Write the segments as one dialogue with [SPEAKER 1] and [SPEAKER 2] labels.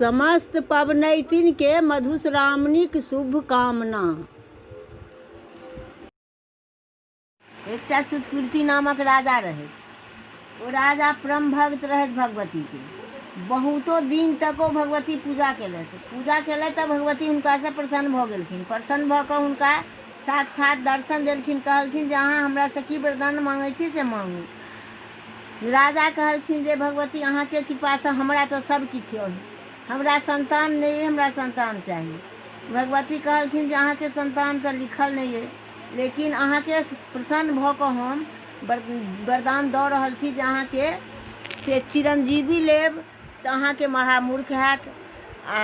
[SPEAKER 1] समस्त पबनैतिनके मधुश्रावणीक शुभकामना। एकटा सुतकृति नामक राजा रहथि। ओ राजा परम भक्त रहथि भगवतीके। बहुतो दिन तक ओ भगवती पूजा केलथि। पूजा केलथि तऽ भगवती हुनकासँ प्रसन्न भऽ गेलखिन। प्रसन्न भऽ कऽ हुनका साक्षात दर्शन देलखिन। कहलखिन जे अहाँ हमरासँ की वरदान माँगै छी से माँगू। राजा कहलखिन जे भगवती अहाँके कृपासँ हमरा तऽ सब किछु अइ। हमरा सन्तान नहि अइ हमरा सन्तान चाही। भगवती कहलखिन जे अहाँके सन्तान तऽ लिखल नहि अइ लेकिन अहाँके प्रसन्न भऽ कऽ हम वरदान दऽ रहल छी जे अहाँके से चिरञ्जीवी लेब तऽ अहाँके महामूर्ख हैत आ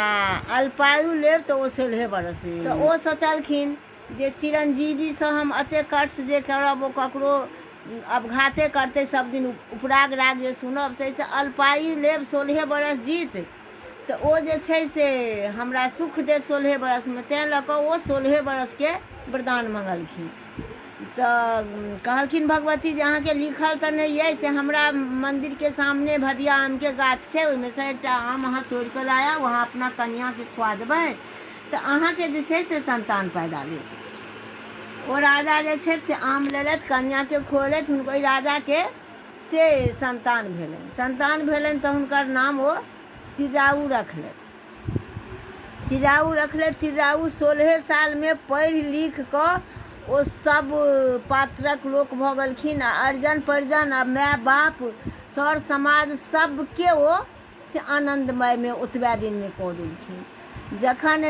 [SPEAKER 1] अल्पायु लेब तऽ ओ सोलहे बरस तऽ ओ सोचलखिन जे चिरञ्जीवीसँ हम एतेक कष्ट जे करब ओ ककरो अपघाते करतै सब दिन उपराग राग जे सुनब ताहिसँ अल्पायु लेब सोलहे बरस जीत तऽ ओ जे छै से हमरा सुख देत सोलहे बरसमे तेँ लऽ कऽ ओ सोलहे बरसके वरदान मङ्गलखिन तऽ कहलखिन भगवती जे अहाँके लिखल तऽ नहि अइ से हमरा मन्दिरके सामने भदिया आमके गाछ छै ओहिमेसँ एकटा आम अहाँ तोड़िकऽ लऽ आउ अहाँ अपना कनिआँके खुआ देबै तऽ अहाँके जे छै से सन्तान पैदा भेल ओ राजा जे छथि से आम लेलथि कनिआँके खुएलथि हुनकर ओहि राजाके से सन्तान भेलनि सन्तान भेलनि तऽ हुनकर नाम ओ चिराउ रखलथि चिराउ रखलथि चिराउ सोलहे सालमे पढ़ि लिख कऽ ओ सब पात्रक लोक भऽ गेलखिन आ अर्जन परिजन आ माय बाप सर समाज सबके ओ से आनन्दमयमे ओतबे दिनमे कऽ देलखिन जखन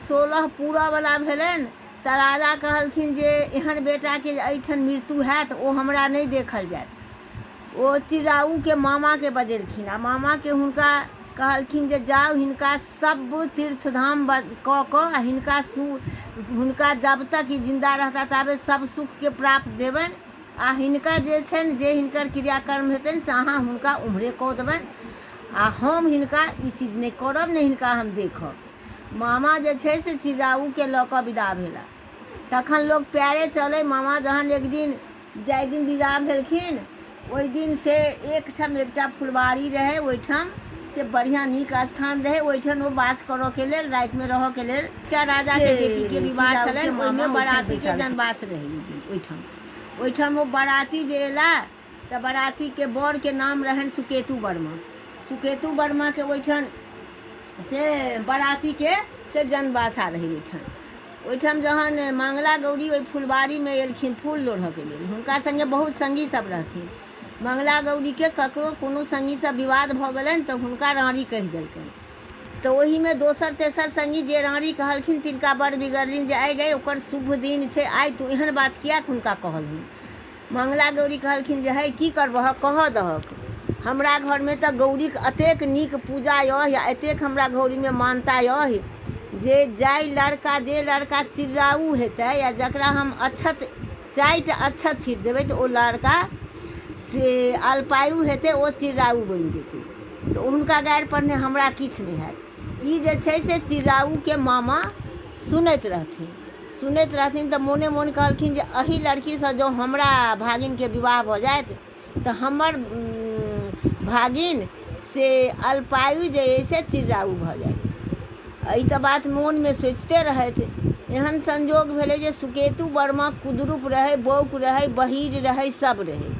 [SPEAKER 1] 16 पूरऽवला भेलनि तऽ राजा कहलखिन जे एहन बेटाके जे एहिठाम मृत्यु हैत ओ हमरा नहि देखल जायत ओ चिराऊके मामाके बजेलखिन आ मामाके हुनका कहलखिन जे जाउ हिनका सब तीर्थ धाम कऽ कऽ आ हिनका सु हुनका जब तक ई जिन्दा रहता ताबे सब सुखके प्राप्त देबनि आ हिनका जे छनि जे हिनकर क्रियाकर्म हेतनि से अहाँ हुनका ओम्हरे कऽ देबनि आ हम हिनका ई चीज नहि करब नहि हिनका हम देखब मामा जे छै से चिराऊके लऽ कऽ विदा भेला तखन लोक पएरे चलै मामा जहन एक दिन जाहि दिन विदा भेलखिन ओहि दिन से एकठाम एकटा फुलवारी रहै ओहिठाम से बढ़िआँ नीक स्थान रहै ओहिठाम ओ वास करऽके लेल रातिमे रहऽके लेल एकटा राजाके बेटीके विवाह छलनि ओहिमे बरातीके जनवास रहै ओहिठाम ओहिठाम ओ बराती जे अयला तऽ बरातीके बरके नाम रहनि सुकेतु वर्मा सुकेतु वर्माके ओहिठाम से बरातीके से जनवासा रहै ओहिठाम ओहिठाम जहन मंगला गौरी ओहि फुलवारीमे एलखिन फूल लोढ़ऽके लेल हुनका सङ्गे बहुत सङ्गी सब रहथिन मंगला गौरीके ककरो कोनो सङ्गीसँ विवाद भऽ गेलनि तऽ हुनका राँड़ी कहि देलकनि तऽ ओहिमे दोसर तेसर सङ्गी जे राँड़ी कहलखिन तिनका बड़ बिगड़लनि जे आइ गै ओकर शुभ दिन छै आइ तू एहन बात किएक हुनका कहलहुन मंगला गौरी कहलखिन जे हे की करबहक कहऽ दहक हमरा घरमे तऽ गौरीक एतेक नीक पूजा अइ आ एतेक हमरा गौरीमे मानता अइ जे जाहि लड़का जे लड़का चिराउ हेतै आ जकरा हम अक्षत चारिटा अक्षत छीट देबै तऽ ओ लड़का से अल्पायु हेतै ओ चिराउ बनि जेतै तऽ हुनका गारि पढ़ने हमरा किछु नहि हैत ई जे छै से चिराउके मामा सुनैत रहथिन सुनैत रहथिन तऽ मोने मोन कहलखिन जे एहि लड़कीसँ जँ हमरा भागिनके विवाह भऽ जायत तऽ हमर भागिन से अल्पायु जे अइ से चिराउ भऽ जायत ई तऽ बात मोनमे सोचिते रहथि एहन संयोग भेलै जे सुकेतु वर्मा कुदरूप रहै बौक रहै बहीर रहै सभ रहै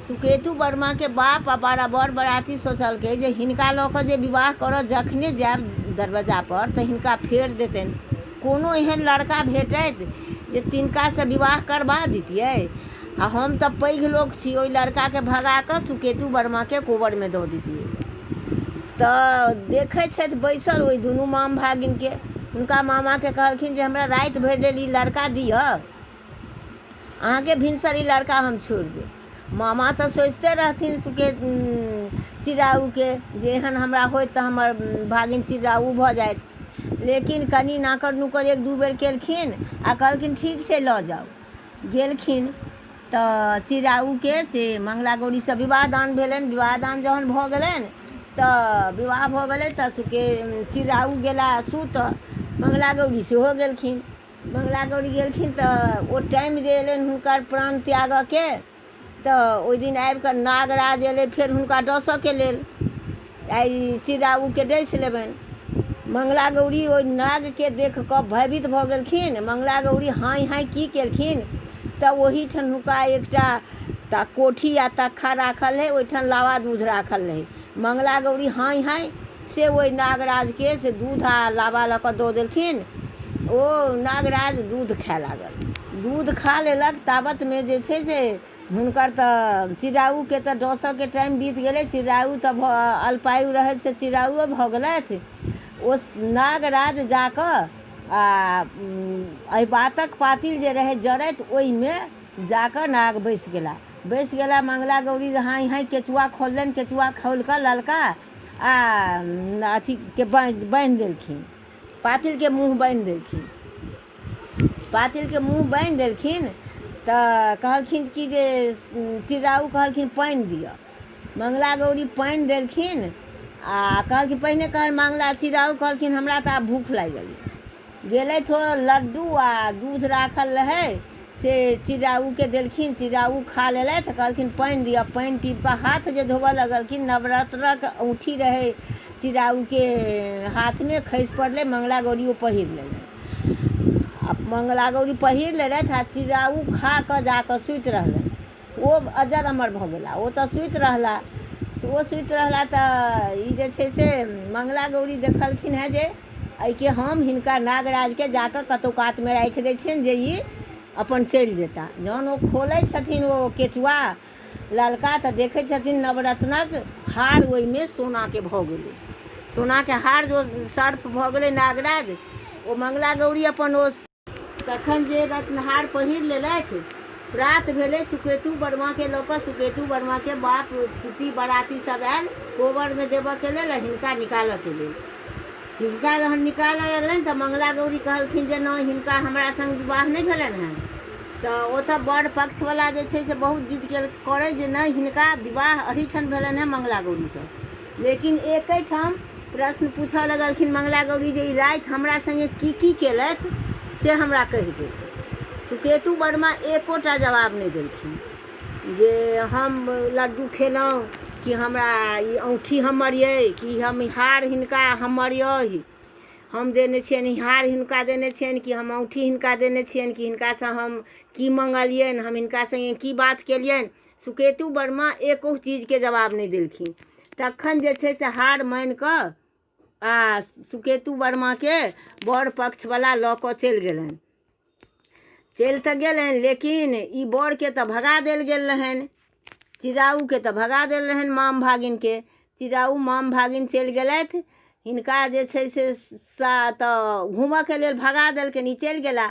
[SPEAKER 1] सुकेतु वर्माके बाप आ बड़ा बर बराती सोचलकै जे हिनका लऽ कऽ जे विवाह करऽ जखने जायब दरवाजापर तऽ हिनका फेर देतनि कोनो एहन लड़का भेटैत जे तिनकासँ विवाह करबा दितियै आ हम तऽ पैघ लोक छी ओहि लड़काके भगा कऽ सुकेतु वर्माके कोबरमे दऽ दितियै तऽ देखै छथि बैसल ओहि दुनू माम भागिनके हुनका मामाके कहलखिन जे हमरा राति भरि लेल ई लड़का दिअ अहाँके भिनसर ई लड़का हम छोड़ि देब मामा तऽ सोचिते रहथिन सुके चिराउके जे एहन हमरा होइत तऽ हमर भागिन चिराउ भऽ जाइत लेकिन कनि नाकर नुकर एक दू बेर केलखिन आ कहलखिन ठीक छै लऽ जाउ गेलखिन तऽ चिराउके से मङ्गला गौरीसँ विवाह दान भेलनि विवाह दान जहन भऽ गेलनि तऽ विवाह भऽ गेलै तऽ सुके चिराउ गेला सुतऽ मङ्गला गौरी सेहो गेलखिन मङ्गला गौरी गेलखिन तऽ ओ टाइम जे अयलनि हुनकर प्राण त्यागऽके तऽ ओहि दिन आबिकऽ नागराज अयलै फेर हुनका डसऽके लेल आइ चिराउके डसि लेबनि मंगला गौरी ओहि नागके देख कऽ भयभीत भऽ गेलखिन। मंगला गौरी हाँइ हाँइ की केलखिन तऽ ओहिठाम हुनका एकटा तऽ कोठी आ तक्खा राखल रहै, ओहिठाम लावा दूध राखल रहै। मंगला गौरी हाँइ हाँइ से ओहि नागराजके से दूध आ लावा लऽ कऽ दऽ देलखिन। ओ नागराज दूध खाय लागल। दूध खा लेलक, ताबतमे जे छै से हुनकर तऽ चिड़ाउके तऽ डसऽके टाइम बीत गेलै। चिड़ाउ तऽ भऽ अल्पायु रहथि, से चिड़ाउओ भऽ गेलथि। ओ नागराज जाकऽ आ एहि बातक पातिल जे रहै जरैत, ओहिमे जाकऽ नाग बैसि गेला, बैसि गेला। मङ्गला गौरी हाँइ हाँइ केचुआ खोललनि। केचुआ खोलि कऽ ललका आ अथीके बान्हि देलखिन, पातिलके मुँह बान्हि देलखिन। पातिलके मुँह बान्हि देलखिन तऽ कहलखिन कि जे चिड़ाउ कहलखिन पानि दिअ। मङ्गला गौरी पानि देलखिन आ कहलखिन पहिने कहल मङ्गला चिड़ाउ कहलखिन हमरा तऽ आब भूख लागि गेलै। गेलथि ओ लड्डू आ दूध राखल रहै से चिड़ाउके देलखिन। चिड़ाउ खा लेलथि, कहलखिन पानि दिअ। पानि पीब कऽ हाथ जे धोबऽ लगलखिन, नवरत्नक औँठी रहै चिड़ाउके हाथमे, खसि पड़लै। मङ्गला गौरी ओ पहिर लेलनि आ मङ्गला गौरी पहिर लेलथि आ चिड़ाउ खा कऽ जा कऽ सुति रहलनि। ओ अजर अमर भऽ गेला, ओ तऽ सुति रहला। ओ सुति रहला तऽ ई जे छै से मङ्गला गौरी देखलखिन हेँ जे एहिके हम हिनका नागराजके जाकऽ कतहु कातमे राखि दै छियनि जे ई अपन चलि जेता। जहन ओ खोलै छथिन ओ केचुआ ललका तऽ देखै छथिन नवरत्नक हार ओहिमे सोनाके भऽ गेलै। सोनाके हार जो सर्फ भऽ गेलै नागराज, ओ मङ्गला गौरी अपन ओ तखन जे रत्नहार पहिर लेलथि। प्रात भेलै, सुकेतु वर्माके लऽ कऽ सुकेतु वर्माके बाप पुती बराती सब आयल कोबरमे देबऽके लेल आ हिनका निकालऽके लेल। हिनका जहन निकालऽ लगलनि तऽ मङ्गला गौरी कहलखिन जे नहि, हिनका हमरा सङ्ग विवाह नहि भेलनि हेँ। तऽ ओतऽ वर पक्षवला जे छै से बहुत जिद करै जे नहि, हिनका विवाह एहिठाम भेलनि हेँ मङ्गला गौरीसँ। लेकिन एकेठाम प्रश्न पूछऽ लगलखिन मङ्गला गौरी जे ई राति हमरा सङ्गे की की केलथि से हमरा कहि देथि। सुकेतु वर्मा एकोटा जवाब नहि देलखिन जे हम लड्डू खेलहुँ कि हमरा ई औँठी हमर अइ कि हम हार हिनका हमर अइ, हम देने छियनि ई हार हिनका देने छियनि कि हम औँठी हिनका देने छियनि कि हिनकासँ हम की मङ्गलियनि, हम हिनका सङ्गे की बात केलियनि। सुकेतु वर्मा एको चीजके जवाब नहि देलखिन। तखन जे छै से हार मानि कऽ आ सुकेतु वर्माके वर पक्षवला लऽ कऽ चलि गेलनि। चलि तऽ गेलनि, लेकिन ई वरके तऽ भगा देल गेल रहनि, चिड़ाउके तऽ भगा देल रहनि माम भागिनके। चिड़ाउ माम भागिन चलि गेलथि। हिनका जे छै से सा तऽ घूमऽके लेल भगा देलकनि, ई चलि गेला।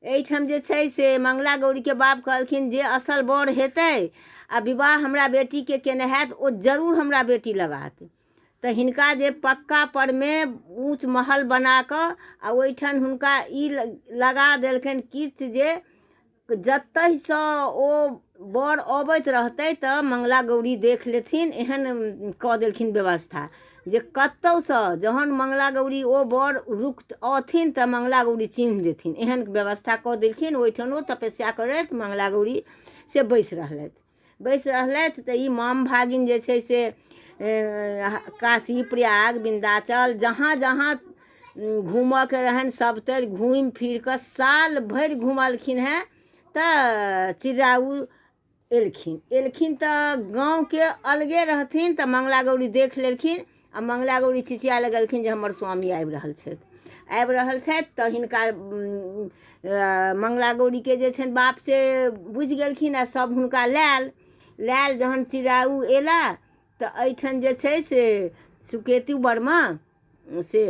[SPEAKER 1] एहिठाम जे छै से मङ्गला गौरीके बाप कहलखिन जे असल वर हेतै आ विवाह हमरा बेटीके केने हैत ओ जरूर हमरा बेटी लग आयत। तऽ हिनका जे पक्का परमे ऊँच महल बना कऽ आ ओहिठाम हुनका ई लगा देलकनि कीर्त जे जतहिसँ ओ वर अबैत रहतै तऽ मङ्गला गौरी देख लेथिन। एहन कऽ देलखिन व्यवस्था जे कतहुसँ जहन मङ्गला गौरी ओ वर रुक अथिन तऽ मङ्गला गौरी चिन्ह जेथिन, एहन व्यवस्था कऽ देलखिन। ओहिठाम ओ तपस्या करैत मङ्गला गौरी से बैसि रहलथि, बैसि रहलथि। तऽ ई माम भागिन जे छै से काशी प्रयाग विन्ध्याचल जहाँ जहाँ घूमऽके रहनि सभतरि घूमि फिर कऽ साल भरि घुमलखिन हेँ। तऽ चिड़ाउ एलखिन, एलखिन तऽ गाँवके अलगे रहथिन तऽ मङ्गला गौरी देख लेलखिन आ मङ्गला गौरी चिचिया लगलखिन जे हमर स्वामी आबि रहल छथि, आबि रहल छथि। तऽ हिनका मङ्गला गौरीके जे छनि बाप से बुझि गेलखिन आ सभ हुनका लायल लायल। जहन चिड़ाउ अयला तऽ एहिठाम जे छै से सुकेतु वर्मा से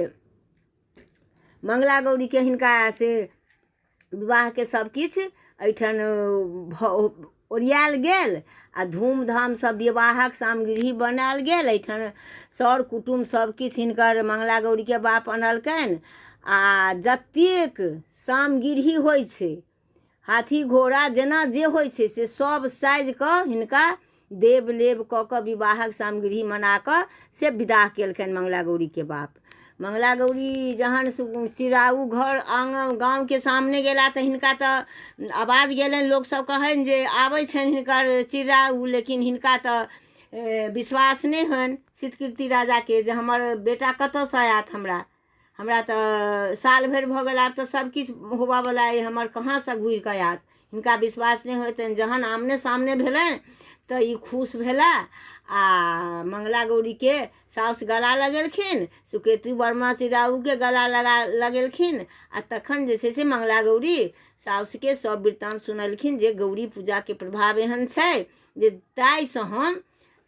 [SPEAKER 1] मङ्गला गौरीके हिनका से विवाहके सभकिछु एहिठाम भऽ ओरियाएल गेल आ धूमधामसँ विवाहक सामग्री बनायल गेल। एहिठाम सर कुटुम्ब सभकिछु हिनकर मङ्गला गौरीके बाप अनलकनि आ जतेक सामग्री होइ छै हाथी घोड़ा जेना जे होइ छै से सभ साजि कऽ हिनका देव लेब कऽ कऽ विवाहक सामग्री मना कऽ से विदाह केलकनि मङ्गला गौरीके बाप। मङ्गला गौरी जहन चिड़ाउ घर आङ्गन गामके सामने गेला तऽ हिनका तऽ आवाज गेलनि, लोकसभ कहनि जे आबै छनि हिनकर चिड़ाउ। लेकिन हिनका तऽ विश्वास नहि होइन सिद्धकीर्ति राजाके जे हमर बेटा कतऽसँ आयत हमरा। हमरा तऽ साल भरि भऽ गेल, आब तऽ सभ किछु होबऽवला अइ, हमर कहाँसँ घुरि कऽ आयत? हिनका विश्वास नहि होइतनि। जहन आमने सामने भेलनि तऽ ई खुश भेला आ मङ्गला गौरीके साउस गला लगेलखिन, सुकेतु वर्मा चिराऊके गला लगेलखिन। आ तखन जे छै से मङ्गला गौरी साउसके सभ वृत्तान्त सुनेलखिन जे गौरी पूजाके प्रभाव एहन छै जे ताहिसँ हम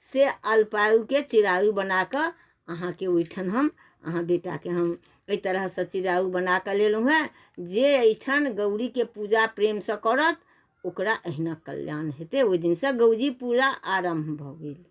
[SPEAKER 1] से अल्पायुके चिरायु बना कऽ अहाँके ओहिठाम हम अहाँ बेटाके हम एहि तरहसँ चिरायु बना कऽ लेलहुँ हेँ। जे एहिठाम गौरीके पूजा प्रेमसँ करत, ओकरा एहिना कल्याण हेतै। ओहि दिनसँ गौरी पूजा आरम्भ भऽ गेल।